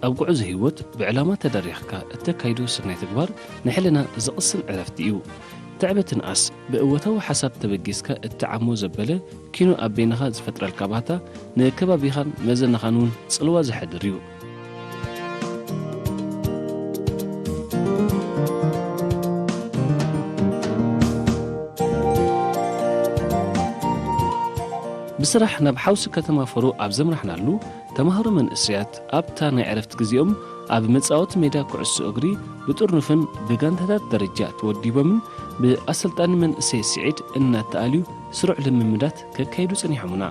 ኣብ ጉዕዞ ህይወት ብዕላማ ተደሪኽካ እተካይዶ ሰናይ ተግባር ንሕልና ዘቕስን ዕረፍቲ እዩ። ትዕበትን ኣስ ብእወታዊ ሓሳብ ተበጊስካ እትዓሞ ዘበለ ኪኖ ኣብ በይንኻ ዝፈጥረልካ ባህታ ንከባቢኻን መዘናኻን እውን ጽልዋ ዘሕድር እዩ። ብስራሕ ናብ ሓውሲ ከተማ ፈሮ ኣብ ዘምራሕናሉ፣ ተማሃሮ መንእሰያት ኣብታ ናይ ዕረፍቲ ግዜኦም ኣብ መጻወቲ ሜዳ ኩዕሶ እግሪ ብጥርኑፍን ብጋንታታት ደረጃ ተወዲቦምን ብኣሰልጣኒ መንእሰይ ስዒድ እናተኣልዩ ስሩዕ ልምምዳት ከካይዱ ጸኒሖምና።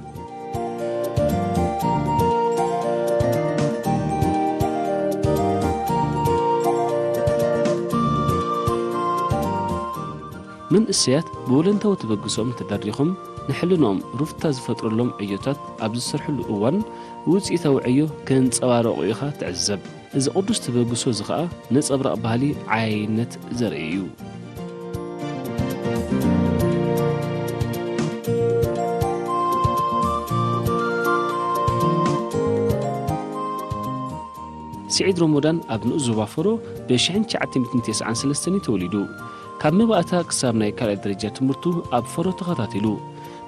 መንእሰያት ብወለንታዊ ተበግሶኦም ተደሪኾም ንሕልንኦም ሩፍታ ዝፈጥረሎም ዕዮታት ኣብ ዝሰርሕሉ እዋን ውጽኢታዊ ዕዮ ከንጸባረቑ ኢኻ ትዕዘብ። እዚ ቅዱስ ተበግሶ እዚ ኸኣ ነጸብራቕ ባህሊ ዓያይነት ዘርኢ እዩ። ስዒድ ሮሞዳን ኣብ ንኡስ ዞባ ፈሮ ብ ሽሕን ትሽዓተ ሚእትን ተስዓን ሰለስተን እዩ ተወሊዱ። ካብ መባእታ ክሳብ ናይ ካልኣይ ደረጃ ትምህርቱ ኣብ ፈሮ ተኸታቲሉ።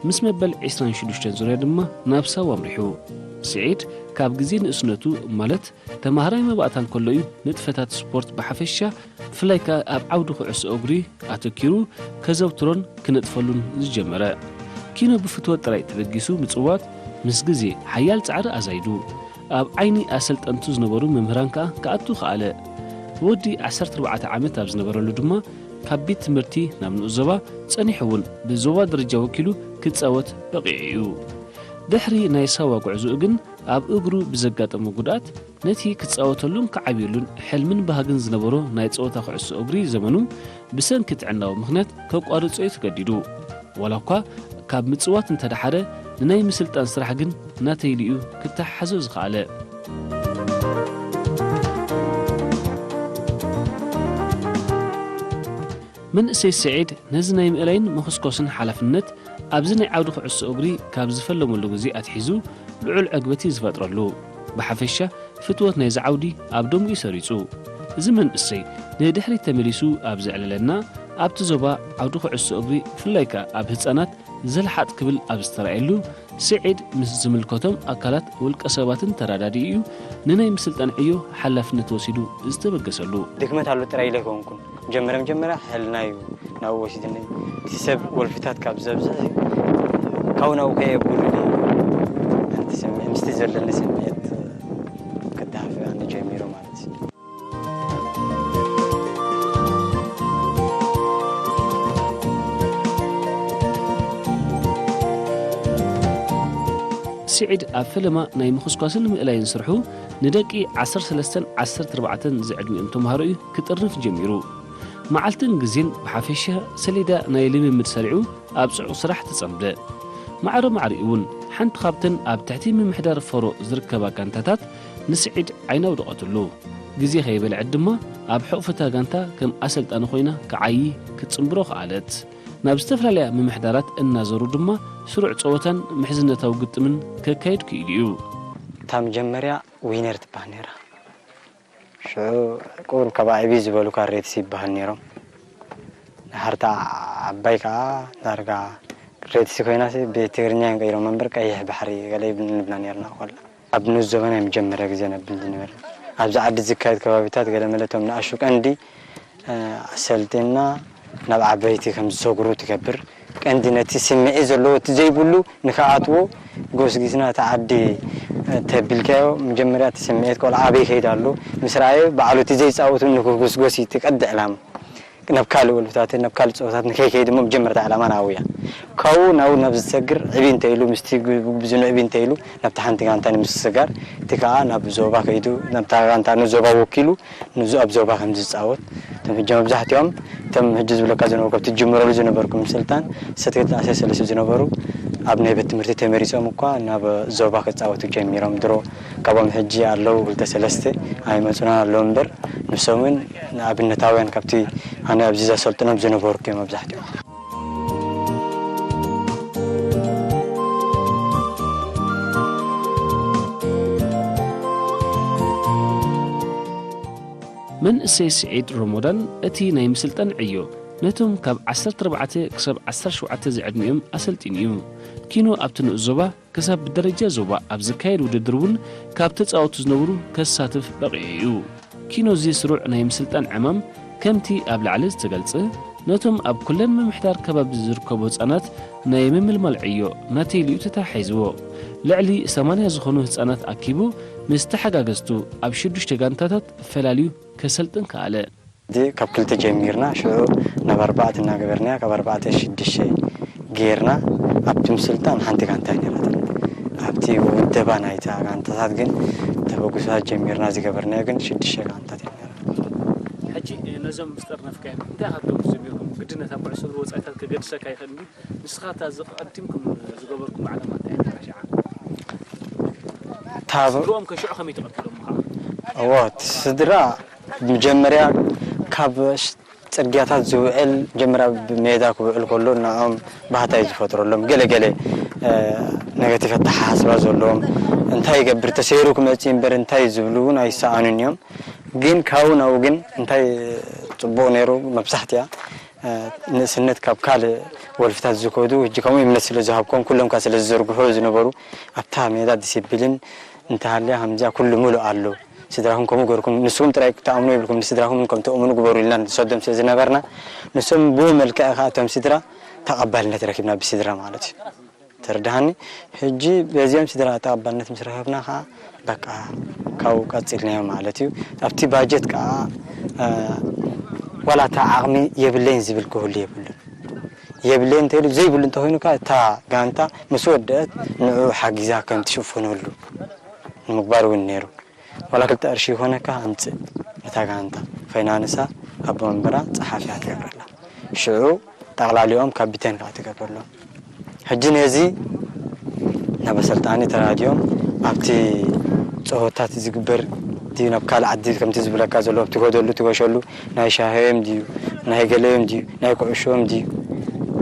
ምስ መበል ዕስራን ሽዱሽተን ዙርያ ድማ ናብ ሳዋ ኣምሪሑ። ስዒድ ካብ ግዜ ንእስነቱ፣ ማለት ተማሃራይ መባእታ እንከሎ እዩ ንጥፈታት ስፖርት ብሓፈሻ፣ ብፍላይ ከኣ ኣብ ዓውዲ ኩዕሶ እግሪ ኣተኪሩ ከዘውትሮን ክነጥፈሉን ዝጀመረ። ኪኖ ብፍትወት ጥራይ ተበጊሱ ምጽዋት፣ ምስ ግዜ ሓያል ጻዕሪ ኣዛይዱ፣ ኣብ ዓይኒ ኣሰልጠንቱ ዝነበሩ መምህራን ከኣ ክኣቱ ከኣለ። ወዲ ዓሰርተ ኣርባዕተ ዓመት ኣብ ዝነበረሉ ድማ፣ ካብ ቤት ትምህርቲ ናብ ንኡስ ዞባ ጸኒሑ እውን ብዞባ ደረጃ ወኪሉ ክጻወት በቒዑ እዩ። ድሕሪ ናይ ሳዋ ጉዕዞኡ ግን፣ ኣብ እግሩ ብዘጋጠሞ ጉድኣት፣ ነቲ ክጻወተሉን ክዓብየሉን ሕልምን ባህግን ዝነበሮ ናይ ጸወታ ኩዕሶ እግሪ ዘመኑ ብሰንኪ ጥዕናዊ ምኽንያት ከቋርጾ እዩ ተገዲዱ። ዋላ እኳ ካብ ምጽዋት እንተደሓረ፣ ንናይ ምስልጣን ስራሕ ግን ናተይ ኢሉ እዩ ክተሓሓዞ ዝኸኣለ። መንእሰይ ስዒድ ነዚ ናይ ምእላይን ምኹስኮስን ሓላፍነት ኣብዚ ናይ ዓውዲ ኩዕሶ እግሪ ካብ ዝፈለመሉ ግዜ ኣትሒዙ ልዑል ዕግበት እዩ ዝፈጥረሉ። ብሓፈሻ ፍትወት ናይዚ ዓውዲ ኣብ ደሙ እዩ ሰሪጹ። እዚ መንእሰይ ንድሕሪት ተመሊሱ ኣብ ዘዕለለና፣ ኣብቲ ዞባ ዓውዲ ኩዕሶ እግሪ ብፍላይ ከኣ ኣብ ህጻናት ዘልሓጥ ክብል ኣብ ዝተራእየሉ፣ ስዒድ ምስ ዝምልከቶም ኣካላት ውልቀ ሰባትን ተረዳዲኡ እዩ ንናይ ምስልጣን ዕዮ ሓላፍነት ወሲዱ ዝተበገሰሉ። ድክመት ኣሎ ጥራይ ኢለ ኣይኮንኩን። መጀመርያ መጀመርያ ሕልና እዩ ናብኡ ወሲድኒ። እቲ ሰብ ወልፍታት ካብ ዘብዝሕ ካብኡ ናብኡ ከየብሉ ሓንቲ ስምዒት ምስቲ ዘለኒ ስምዒት ክደፋፍኣኒ ጀሚሩ ማለት እዩ። ስዒድ ኣብ ፈለማ ናይ ምኹስኳስን ምእላይን ስርሑ ንደቂ ዓሰርተ ሰለስተን ዓሰርተ ኣርባዕተን ዝዕድሚኦም ተምሃሮ እዩ ክጥርንፍ ጀሚሩ። መዓልትን ግዜን ብሓፈሻ ሰሌዳ ናይ ልምምድ ሰሪዑ ኣብ ጽዑቕ ስራሕ ተጸምደ። ማዕረ ማዕሪኡ እውን ሓንቲ ካብተን ኣብ ትሕቲ ምምሕዳር ፈሮ ዝርከባ ጋንታታት ንስዒድ ዓይና ኣውደቐትሉ። ግዜ ከይበልዐት ድማ ኣብ ሕቑፊ እታ ጋንታ ከም ኣሰልጣኒ ኮይና ክዓዪ ክትጽንብሮ ከኣለት። ናብ ዝተፈላለያ ምምሕዳራት እናዘሩ ድማ ስሩዕ ጸወታን ምሕዝነታዊ ግጥምን ከካይድ ክኢሉ እዩ። እታ መጀመርያ ዊነር ትበሃል ነይራ። ሽዑ ቁሩብ ካብ ዕብይ ዝበሉ ካሬትስ ይበሃል ነይሮም። ድሓር እታ ዓባይ ከኣ ዳርጋ ሬትሲ ኮይናሲ ብትግርኛ እዮም ቀይሮም እምበር ቀይሕ ባሕሪ ገለ ይብል ንብላ ነርና ኮላ። ኣብ ንኡስ ዞባ ናይ መጀመርያ ግዜ ነብል ዝነበረ። ኣብዚ ዓዲ ዝካየድ ከባቢታት ገለ መለ እቶም ንኣሹ ቀንዲ፣ እ፣ ኣሰልጢንና ናብ ዓበይቲ ከም ዝሰግሩ ትገብር። ቀንዲ ነቲ ስምዒት ዘለዎ እቲ ዘይብሉ ንኽኣትዎ ጎስጊስና እቲ ዓዲ፣ እ፣ ተቢልካዮ መጀመርያ እቲ ስምዒት ቆልዓ ኣበይ ከይድ ኣሎ ምስ ረኣየ ባዕሉ እቲ ዘይጻወቱ ንክጉስጎስ እዩ እቲ ቀንዲ ዕላማ። ናብ ካልእ ወልፍታት ናብ ካልእ ጸወታት ንከይከይድ እሞ መጀመርታ ዕላማ ናብኡ እያ። ካብኡ ናብኡ ናብ ዝሰግር ዕብይ እንተ ኢሉ ምስቲ ግ-፣ ብዙ ንዕብይ እንተ ኢሉ ናብቲ ሓንቲ ጋንታ ንምስግጋር እቲ ከኣ ናብ ዞባ ከይዱ ናብታ ጋንታ ንዞባ ወኪሉ ንዙ ኣብ ዞባ ከም ዝጻወት እቶም ሕጂ መብዛሕትኦም እቶም ሕጂ ዝብለካ ዝነበሩ ካብቲ ዝጅምረሉ ዝነበርኩ ምስልጣን ሰትክልተ ኣስራ ሰለስተ ዝነበሩ ኣብ ናይ ቤት ትምህርቲ ተመሪጾም እኳ ናብ ዞባ ክጻወቱ ጀሚሮም። ድሮ ካብኦም ሕጂ ኣለዉ ክልተ ሰለስተ ኣይመጹናን ኣለዉ እምበር ንሶም እውን ንኣብነታውያን ካብቲ ኣነ ኣብዚ ዘሰልጥኖም ዝነበርኩ እዮም መብዛሕትኦም። መንእሰይ ስዒድ ሮሞዳን እቲ ናይ ምስልጣን ዕዮ ነቶም ካብ ዓሰርተ ኣርባዕተ ክሳብ ዓሰርተ ሸውዓተ ዝዕድሚኦም ኣሰልጢኑ እዩ። ኪኖ ኣብቲ ንኡስ ዞባ ክሳብ ብደረጃ ዞባ ኣብ ዝካየድ ውድድር እውን ካብ ተጻወቱ ዝነብሩ ከሳትፍ በቒዑ እዩ። ኪኖ እዚ ስሩዕ ናይ ምስልጣን ዕማም ከምቲ ኣብ ላዕሊ ዝተገልጸ ነቶም ኣብ ኩለን ምምሕዳር ከባቢ ዝርከቡ ህጻናት ናይ ምምልማል ዕዮ ናተይ ኢሉ እዩ ተታሒዝዎ። ልዕሊ ሰማንያ ዝኾኑ ህጻናት ኣኪቡ ምስ ተሓጋገዝቱ ኣብ ሽዱሽተ ጋንታታት ፈላልዩ ከሰልጥን ከኣለ። እዚ ካብ ክልተ ጀሚርና ሽዑ ናብ ኣርባዕተ እናገበርናያ ካብ ኣርባዕተ ሽዱሽተ ጌርና ኣብቲ ምስልጣን ሓንቲ ጋንታ ነይራትና። ኣብቲ ውደባ ናይታ ጋንታታት ግን ተበግሶታት ጀሚርና ዝገበርናዮ ግን ሽዱሽተ ጋንታት እዮም ነይራትና። ሕጂ ነዞም ምስጢር ነፍካዮም እንታይ ካብ ደሞ ጀሚርኩም ግድነት ኣብ ኩዕሶ እግሪ ወፃኢታት ከገድሰካ ይኽእል እንዲ ንስኻ እታ ዝቐዲምኩም ዝገበርኩም ዓላማ እንታይ ነይራ ሽዓ? ታብ ስድርኦም ከሽዑ ከመይ ተቐቢሎም ምኻ? እዎ እቲ ስድራ መጀመርያ ካብ ጽርግያታት ዝውዕል መጀመርያ ኣብ ሜዳ ክውዕል ከሎ ንዕኦም ባህታ እዩ ዝፈጥረሎም። ገለ ገለ ነገቲቭ ኣተሓሳስባ ዘለዎም እንታይ ይገብር ተሰይሩ ክመጽእ እምበር እንታይ ዝብሉ እውን ኣይሰኣኑን እዮም። ግን ካብኡ ናብኡ ግን እንታይ ጽቡቕ ነይሩ መብዛሕትያ ንእስነት ካብ ካልእ ወልፍታት ዝከዱ ሕጂ ከምኡ እምነት ስለ ዝሃብኮም ኩሎም ከኣ ስለ ዝዘርግሑ ዝነበሩ ኣብታ ሜዳ ዲሲፕሊን እንተሃልያ ከምዚኣ ኩሉ ምሉእ ኣሎ። ስድራኹም ከምኡ ገርኩም ንስኹም ጥራይ ክትኣምኑ የብልኩም ንስድራኹም ከም ትእምኑ ግበሩ ኢልና ንሰዶም ስለ ዝነበርና ንሶም ብኡ መልክዕ ከኣ እቶም ስድራ ተቐባልነት ረኪብና ብስድራ ማለት እዩ። ተረዳሃኒ ሕጂ በዚኦም ስድራ ተቐባልነት ምስ ረኸብና ከኣ በቃ ካብኡ ቀጺልናዮ ማለት እዩ። ኣብቲ ባጀት ከኣ ዋላ እታ ዓቕሚ የብለይን ዝብል ክህሉ የብሉን። የብለይን እንተኢሉ ዘይብሉ እንተኾይኑ ከኣ እታ ጋንታ ምስ ወደአት ንዕኡ ሓጊዛ ከም ትሽፍነሉ ንምግባር እውን ነይሩ። ዋላ ክልተ ቅርሺ ይኾነካ ኣምጽእ ነታ ጋንታ ፋይናንሳ ኣቦ መንበራ ጸሓፊያ ትገብረላ። ሽዑ ጠቕላሊኦም ካፒቴን ከኣ ትገብረሎም። ሕጂ ነዚ ናብ ኣሰልጣኒ ተራድዮም ኣብቲ ጸወታት ዝግበር ድዩ ናብ ካልእ ዓዲ ከምቲ ዝብለካ ዘሎ ትኸደሉ ትገሸሉ ናይ ሻሂኦም ድዩ ናይ ገለዮም ድዩ ናይ ኩዕሾኦም ድዩ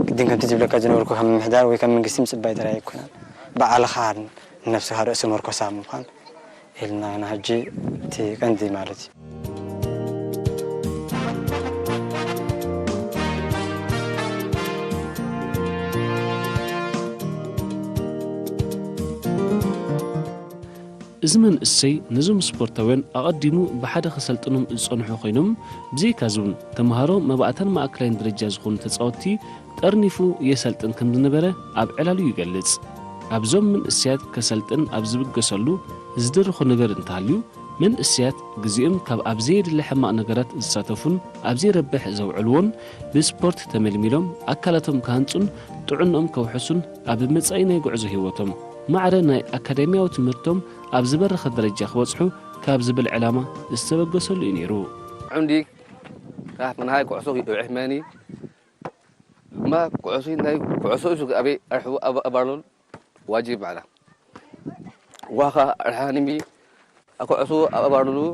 ግድን ከምቲ ዝብለካ ዝነበርኩ ካብ ምምሕዳር ወይ ካብ መንግስቲ ምጽባይ ጥራይ ኣይኮነን ባዕልኻ ንነብስኻ ርእሲ መርኮሳ ምዃን ኢልና ኢና ሕጂ እቲ ቀንዲ ማለት እዩ። እዚ መንእሰይ ነዞም ስፖርታውያን ኣቐዲሙ ብሓደ ከሰልጥኖም ዝጸንሑ ኮይኖም ብዘይካዚ እውን ተምሃሮ መባእታን ማእከላይን ደረጃ ዝኾኑ ተጻወትቲ ጠርኒፉ የሰልጥን ከም ዝነበረ ኣብ ዕላሉ ይገልጽ። ኣብዞም መንእሰያት ከሰልጥን ኣብ ዝብገሰሉ ዝደረኾ ነገር እንተሃልዩ መንእሰያት ግዜኦም ካብ ኣብ ዘየድሊ ሕማቕ ነገራት ዝሳተፉን ኣብ ዘይረብሕ ዘውዕልዎን ብስፖርት ተመልሚሎም ኣካላቶም ክሃንጹን ጥዕንኦም ከውሕሱን ኣብ መጻኢ ናይ ጉዕዞ ህይወቶም ማዕረ ናይ ኣካዳሚያዊ ትምህርቶም ኣብ ዝበረኸ ደረጃ ክበጽሑ ካብ ዝብል ዕላማ ዝተበገሰሉ እዩ ነይሩ። عندي راح من هاي كعسو يعيش ماني ما كعسو ناي كعسو يسوق أبي أرحو أبارلون واجب معنا واخا أرحانمي أكعسو أبارلو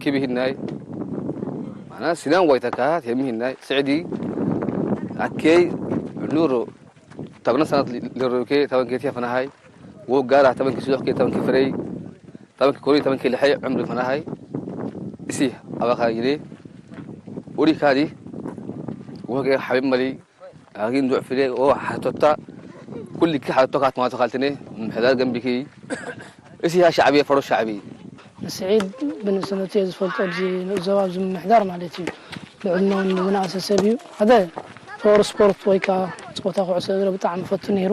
كبه الناي معنا سنان وايتكا يمه الناي سعدي أكي نورو تبنا سنة لروكي تبن كيتيا فنهاي وقارا تبن كسلوح كي تبن كفري تبن كوري تبن كي لحي عمري فنهاي إسي أبا خايلي وري كادي وهو حبيب ملي أكين دوع فيلي أو حتوتا كل كي حتوكا ما تخالتني محلال جنبكي إسي ها شعبي فرو شعبي ንስዒድ ብንእስነቱ እየ ዝፈልጦ ኣብዚ ንእዞባ ኣብዚ ምምሕዳር ማለት እዩ። ብዕድመ እውን ዝነኣሰ ሰብ እዩ። ሓደ ፍቕሪ ስፖርት ወይ ከዓ ፀወታ ኩዕሶ እግሪ ብጣዕሚ ፈቱ ነይሩ።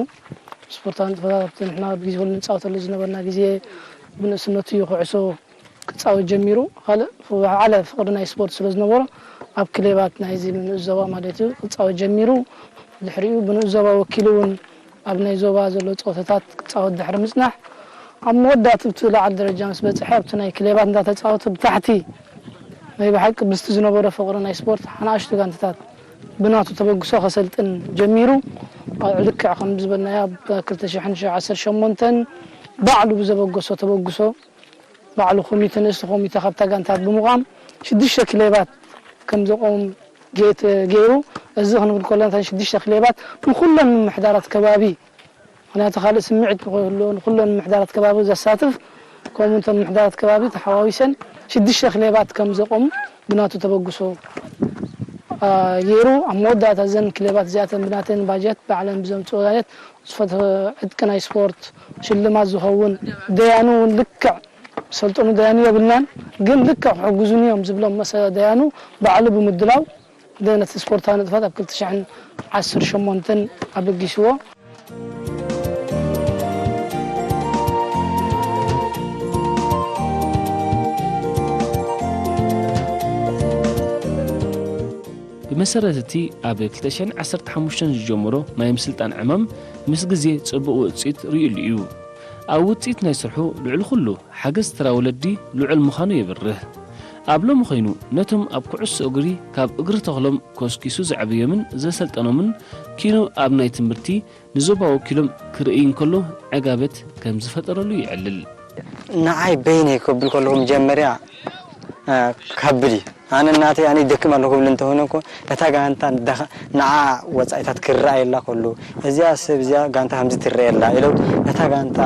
ስፖርታዊ ንጥፈታት ኣብቲ ንሕና ኣብ ግዜ ኩሉ ንፃወተሉ ዝነበርና ግዜ ብንእስነቱ እዩ ኩዕሶ ክፃወት ጀሚሩ። ካልእ ዝዓለ ፍቕሪ ናይ ስፖርት ስለ ዝነበሮ ኣብ ክሌባት ናይዚ ንእዞባ ማለት እዩ ክፃወት ጀሚሩ። ድሕሪኡ ብንእዞባ ወኪሉ እውን ኣብ ናይ ዞባ ዘሎ ፀወታታት ክፃወት ድሕሪ ምፅናሕ ኣብ መወዳእትኡ ኣብቲ ላዕሊ ደረጃ ምስ በፅሐ ኣብቲ ናይ ክሌባት እንዳተፃወተ ብታሕቲ ናይ ብሓቂ ምስቲ ዝነበሮ ፍቕሪ ናይ ስፖርት ኣናእሽቱ ጋንታታት ብናቱ ተበግሶ ከሰልጥን ጀሚሩ። ኣብዑ ልክዕ ከም ዝበልናዮ ኣብ ክልተ ሽሕን ዓሰርተ ሸሞንተን ባዕሉ ብዘበገሶ ተበግሶ ባዕሉ ኮሚተ ንእስቲ ኮሚተ ካብታ ጋንታት ብምቋም ሽዱሽተ ክሌባት ከም ዘቆም ገይሩ። እዚ ክንብል ከለና እተን ሽዱሽተ ክሌባት ንኩለን ምምሕዳራት ከባቢ ምኽንያቱ ካልእ ስምዒት ንኸይህልዎ ንኩለን ምምሕዳራት ከባቢ ዘሳትፍ ከምኡ እቶም ምሕዳራት ከባቢ ተሓዋዊሰን ሽዱሽተ ክሌባት ከም ዘቆሙ ብናቱ ተበግሶ፣ አ፣ ገይሩ፣ ኣብ መወዳእታ እዘን ክሌባት እዚኣተን ብናተን ባጀት ባዕለን ብዘምፅኦ ባጀት ዝፈትሑ ዕጥቂ ናይ ስፖርት ሽልማት ዝኸውን ደያኑ እውን ልክዕ ሰልጠኑ ደያኑ የብልናን፣ ግን ልክዕ ክሕግዙኒ እዮም ዝብሎም መሰ-፣ ደያኑ ባዕሉ ብምድላው፣ ነቲ ስፖርታዊ ንጥፈት ኣብ ክልተ ሽሕን ዓሰርተ ሸሞንተን ኣበጊስዎ። ብመሰረት እቲ ኣብ ክልተ ሽሕን ዓሰርተ ሓሙሽተን ዝጀመሮ ናይ ምስልጣን ዕማም፣ ምስ ግዜ ጽቡቕ ውጽኢት ርእዩሉ እዩ። ኣብ ውጽኢት ናይ ስርሑ ልዕሊ ኩሉ ሓገዝ ተራ ወለዲ ልዑል ምዃኑ የብርህ። ኣብ ሎሚ ኮይኑ ነቶም ኣብ ኩዕሶ እግሪ ካብ እግሪ ተኽሎም ኮስኪሱ ዘዕበዮምን ዘሰልጠኖምን ኪኖ ኣብ ናይ ትምህርቲ ንዞባ ወኪሎም ክርእይ እንከሎ ዕጋበት ከም ዝፈጠረሉ የዕልል። ንዓይ በይነይ ክብል ከለኹ መጀመርያ፣ እ፣ ከብድ እዩ። ኣነ እናተይ ኣነ ይደክም ኣለኹ ክብል እንተኾነ እኮ ነታ ጋንታ ንዳኻ-፣ ንዓ ወጻኢታት ክረኣየላ ከሎ፣ እዚኣ ሰብ እዚኣ ጋንታ ከምዚ ትረኣየላ ኢሎም ነታ ጋንታ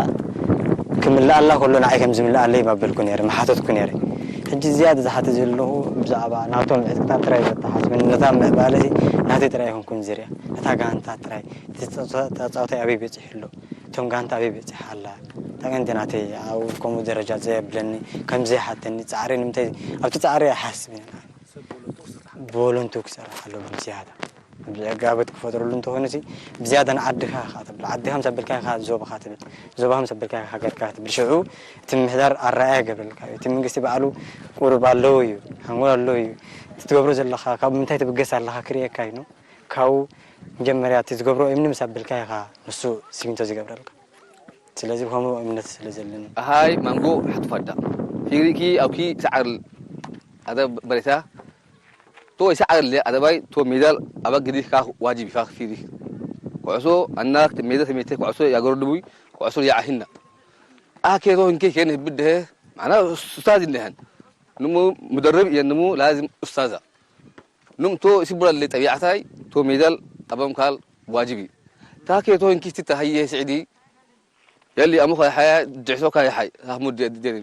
ክምልኣላ ከሎ ንዓይ ከም ዝምልኣለይ ባበልኩ ነይረ፣ ምሓተትኩ ነይረ። ሕጂ ዝያዳ ዝሓተ ዘለኹ ብዛዕባ ናቶም ዕጥቅታት ጥራይ ዘተሓስበኒ፣ ነታ ምዕባለሲ ናተይ ጥራይ ኣይኮንኩን ዝሪኣ፣ ነታ ጋንታ ጥራይ፣ እቲ ተጻ-፣ ተጻዋታይ ኣበይ በጺሑ ኣሎ፣ እቶም ጋንታ ኣበይ በጺሓ ኣላ፣ እታ ጋንታ ናተይ ኣብ ከምኡ ደረጃ ዘየብለኒ፣ ከም ዘይሓተኒ፣ ጻዕሪ ንምንታይ ኣብቲ ጻዕሪ ኣይሓስብን ኢና። ቮለንቱ ክሰርሕ ኣለዎ ብዝያዳ። ብዕጋበት ክፈጥረሉ እንተኾይኑ ሲ፣ ብዝያዳ ንዓድኻ ኢኻ ትብል። ዓድኻ ምስ ኣበልካ ኢኻ ዞባኻ ትብል። ዞባኻ ምስ ኣበልካ ኢኻ ሃገርካ ትብል። ሽዑ እቲ ምምሕዳር ኣረኣእያ ይገብረልካ እዩ። እቲ መንግስቲ ባዕሉ ቁሩብ ኣለዎ እዩ፣ ሓንጎል ኣለዎ እዩ። እቲ ትገብሮ ዘለኻ ካብ ምንታይ ትብገስ ኣለኻ ክርእየካ እዩ። ካብኡ መጀመርያ እቲ ዝገብሮ እምኒ ምስ ኣበልካ ኢኻ ንሱ ሲሚንቶ ዝገብረልካ። ስለዚ ከምኡ እምነት ስለ ዘለኒ። ኣሃይ ማንጎ ሓቱፋዳ ፊሪኪ ኣውኪ ሰዓር ኣደ በሬታ ቶ ይሰዓር ለ ኣደባይ ቶ ሜዳል ኣባ ግዲ ካ ዋጅብ ካ ፊሪ ኩዕሶ ኣናክ ሜዳ ተሜተ ኩዕሶ ያገረድቡይ ኩዕሶ ያዓሂና ኣኬቶ እንኬ ከን ህብድሀ ማና ኡስታዝ እንደህን ንሙ ሙደርብ የንሙ ላዝም ኡስታዛ ኑም ቶ ይስብረለ ጠቢዓታይ ቶ ሜዳል ኣባም ካል ዋጅቢ ታኬቶ እንኪ ትታሃየ ስዕዲ የሊ ኣሙኸ ሓያ ጅዕሶካ ይሓይ ኣህሙድ የድደኒ።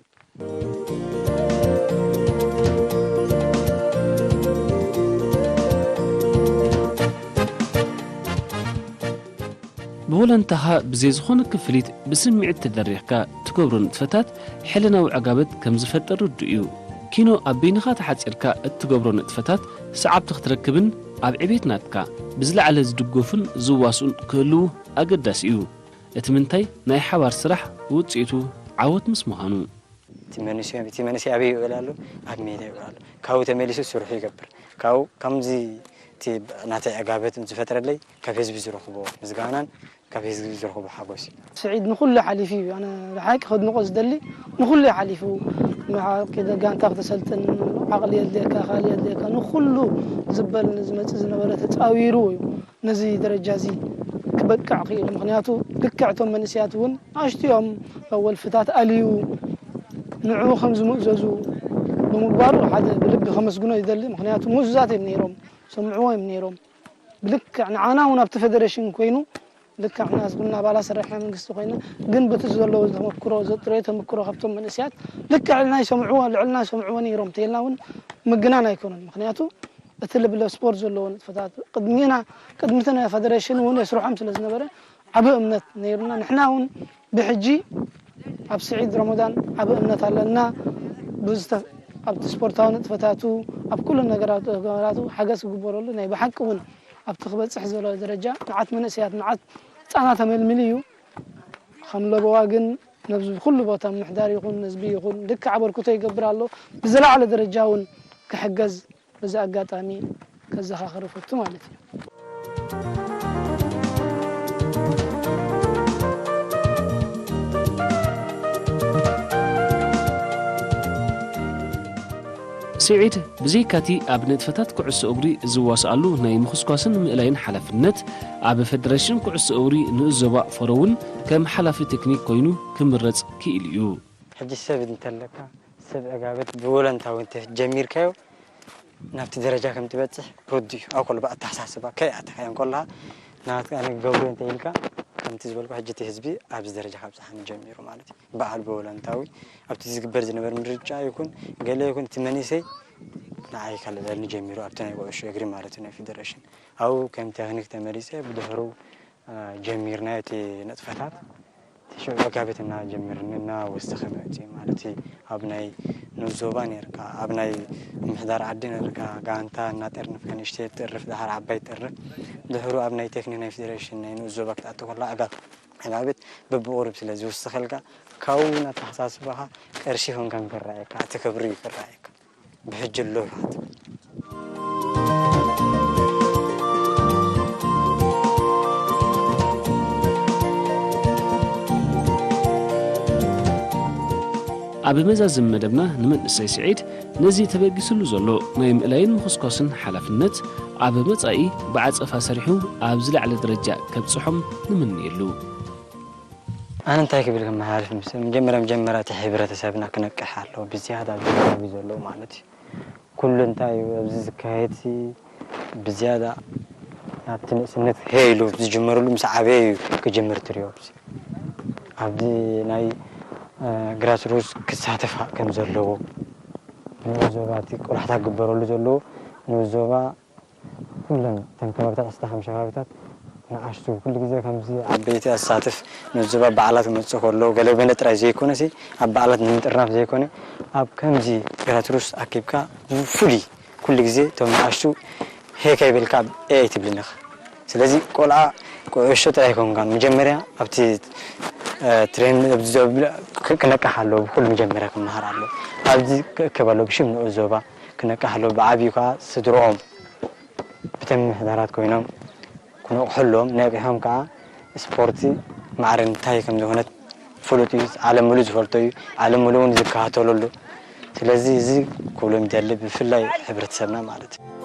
ብወለንታኻ ብዘይ ዝኾነ ክፍሊት ብስምዒት ተደሪኽካ ትገብሮ ንጥፈታት ሕልናዊ ዕጋበት ከም ዝፈጥር ርዱእ እዩ። ኪኖ ኣብ በይንኻ ተሓጺርካ እትገብሮ ንጥፈታት ሰዓብቲ ክትረክብን ኣብ ዕቤት ናትካ ብዝለዓለ ዝድገፉን ዝዋስኡን ክህልዉ ኣገዳሲ እዩ። እቲ ምንታይ ናይ ሓባር ስራሕ ውጽኢቱ ዓወት ምስ ምዃኑ። እቲ መንእሰይ፣ እቲ መንእሰይ ኣበይ ይውዕል ኣሎ? ኣብ ሜዳ ይውዕል ኣሎ። ካብኡ ተመሊሱ ስርሑ ይገብር። ካብኡ ከምዚ እቲ ናተይ ዕጋበት ዝፈጥረለይ ካብ ህዝቢ ዝረኽቦ ምስጋናን ካብ ህዝቢ ዝረኽቦ ሓጎስ እዩ። ስዒድ ንኹሉ ሓሊፉ እዩ። ኣነ ብሓቂ ከድንቆ ዝደሊ ንኹሉ እዩ ሓሊፉ። ብሓቂ ጋንታ ክተሰልጥን ዓቕሊ የድልየካ፣ ካልእ የድልየካ። ንኹሉ ዝበል ንዝመጽእ ዝነበረ ተጻዊሩ እዩ። ነዚ ደረጃ እዚ ክበቅዕ ክኢሉ። ምኽንያቱ ልክዕ እቶም መንእሰያት እውን ንኣሽቱ እዮም፣ ወልፍታት ኣልዩ ንዕኡ ከም ዝምእዘዙ ብምግባሩ ሓደ ብልቢ ከመስግኖ ይደሊ። ምኽንያቱ ምእዙዛት እዮም ነይሮም፣ ሰምዕዎ እዮም ነይሮም። ብልክዕ ንዓና እውን ኣብቲ ፌደሬሽን ኮይኑ ልክዕ ንሕና ዝኹንና ኣባላት ሰራሕተኛ መንግስቲ ኮይና ግን በቲ ዘለዎ ተመክሮ ዘጥረዮ ተመክሮ ካብቶም መንእሰያት ልክዕ ልዕልና ይሰምዕዎ ልዕልና ይሰምዕዎ ነይሮም ተይልና እውን ምግናን ኣይኮነን። ምኽንያቱ እቲ ልብለ ስፖርት ዘለዎ ንጥፈታት ቅድሚና ቅድሚ እቲ ናይ ፌደሬሽን እውን የስርሖም ስለ ዝነበረ ዓቢ እምነት ነይሩና። ንሕና እውን ብሕጂ ኣብ ስዒድ ረመዳን ዓቢ እምነት ኣለና። ብዝተ-፣ ኣብቲ ስፖርታዊ ንጥፈታቱ ኣብ ኩሉ ነገራቱ ነገራቱ ሓገዝ ክግበረሉ ናይ ብሓቂ እውን ኣብቲ ክበጽሕ ዘሎ ደረጃ ንዓት መንእሰያት ንዓት ህጻናት ተመልሚሉ እዩ። ከም ለበዋ ግን ነብዚ ኩሉ ቦታ ምምሕዳር ይኹን ህዝቢ ይኹን ልክዕ ኣበርክቶ ይገብር ኣሎ። ብዝለዓለ ደረጃ እውን ክሕገዝ በዚ ኣጋጣሚ ከዘኻኽር እፈቱ ማለት እዩ። ስዒድ ብዘይካቲ ኣብ ንጥፈታት ኩዕሶ እግሪ ዝዋስኣሉ ናይ ምኹስኳስን ምእላይን ሓላፍነት፣ ኣብ ፌደሬሽን ኩዕሶ እግሪ ንኡስ ዞባ ፈሮ እውን ከም ሓላፊ ቴክኒክ ኮይኑ ክምረጽ ክኢሉ እዩ። ሕጂ ሰብ እንተለካ፣ ሰብ ዕጋበት ብወለንታዊ እንተ ጀሚርካዮ፣ ናብቲ ደረጃ ከም ትበጽሕ ርዱእ እዩ። ኣብ ኩሉ ብኣተሓሳስባ ከይኣተኻዮ እንከለኻ፣ ናትካ ኣነ ክገብሮ እንተ ኢልካ፣ ከምቲ ዝበልኩ ሕጂ እቲ ህዝቢ ኣብዚ ደረጃ ካብ ጸሓኒ ጀሚሩ ማለት እዩ። በዓል ብወለንታዊ ኣብቲ ዝግበር ዝነበረ ምርጫ ይኹን ገለ ይኹን እቲ መንእሰይ ንዓይ ከልዕለኒ ጀሚሩ ኣብቲ ናይ ኩዕሾ እግሪ ማለት እዩ ናይ ፌደሬሽን። ኣብኡ ከም ቴክኒክ ተመሪጸ ብድሕሩ ጀሚርናዮ እቲ ንጥፈታት። እቲ ሽዑ መጋቢት እናጀመርኒ እናወሰኸ መጺኡ ማለት እዩ። ኣብ ናይ ንኡስ ዞባ ነርካ፣ ኣብ ናይ ምምሕዳር ዓዲ ነርካ፣ ጋንታ እናጠርንፍካ ንእሽተይ ትጥርፍ፣ ደሓር ዓባይ ትጥርፍ። ድሕሩ ኣብ ናይ ቴክኒክ ናይ ፌደሬሽን ናይ ንኡስ ዞባ ክትኣቱ ከላ ኣጋ-፣ መጋቢት በብቑሩብ ስለ ዝውስኸልካ ካብኡ እውን ኣተሓሳስባኻ ቅርሺ ይኹን ከም ክረኣየካ፣ እቲ ክብሪ እዩ ክረኣየካ። ብሕጂ ኣሎ ኢኻ ትብል። ኣብ መዛዝም መደብና ንመንእሰይ ስዒድ ነዚ ተበጊስሉ ዘሎ ናይ ምእላይን ምኹስኳስን ሓላፍነት ኣብ መጻኢ ብዓጸፋ ሰሪሑ ኣብ ዝለዓለ ደረጃ ከብጽሖም ንምነየሉ። ኣነ እንታይ ክብል ከመሓላልፍ ምስ መጀመርያ መጀመርያ እቲ ሕብረተሰብና ክነቅሕ ኣለዎ ብዝያዳ ኣብዚ ከባቢ ዘለዉ ማለት እዩ። ኩሉ እንታይ እዩ ኣብዚ ዝካየድ ሲ ብዝያዳ ናብቲ ንእስነት ሄ ኢሉ ዝጅመረሉ ምስ ዓበየ እዩ ክጅምር ትሪኦ ኣብዚ ኣብዚ ናይ ግራስሩስ ክሳተፍ ከም ዘለዎ ንኡስ ዞባ እቲ ቆላሕታ ክግበረሉ ዘለዎ ንኡስ ዞባ ኩለን እተን ከባቢታት ዓሰርተ ሓሙሽተ ከባቢታት ንኣሽቱ ኩሉ ግዜ ከምዚ ዓበይቲ ኣሳትፍ ንኡስ ዞባ በዓላት ክመፅእ ከሎ ገለ ገለ ጥራይ ዘይኮነሲ ኣብ በዓላት ንምጥርናፍ ዘይኮነ ኣብ ከምዚ ግራስሩስ ኣኪብካ ብፍሉይ ኩሉ ግዜ እቶም ንኣሽቱ ሄ ከይበልካ ኤ ኣይትብልን ኢኻ። ስለዚ ቆልዓ ኩዕሾ ጥራይ ኣይኮንካን መጀመርያ ኣብቲ ትሬን ክነቅሕ ኣለዎ ብኩሉ መጀመርያ ክመሃር ኣለዎ ኣብዚ ክእከብ ኣለዎ ብሽም ንኡስ ዞባ ክነቅሕ ኣለዎ ብዓብዩ ከዓ ስድርኦም ብተምሕዳራት ኮይኖም ክነቕሑ ኣለዎም ነቂሖም ከዓ ስፖርቲ ማዕረ እንታይ ከም ዝኾነት ፍሉጥ እዩ ዓለም ሙሉ ዝፈልጦ እዩ ዓለም ሙሉ እውን ዝከታተለሉ ስለዚ እዚ ክብሎ ምደሊ ብፍላይ ሕብረተሰብና ማለት እዩ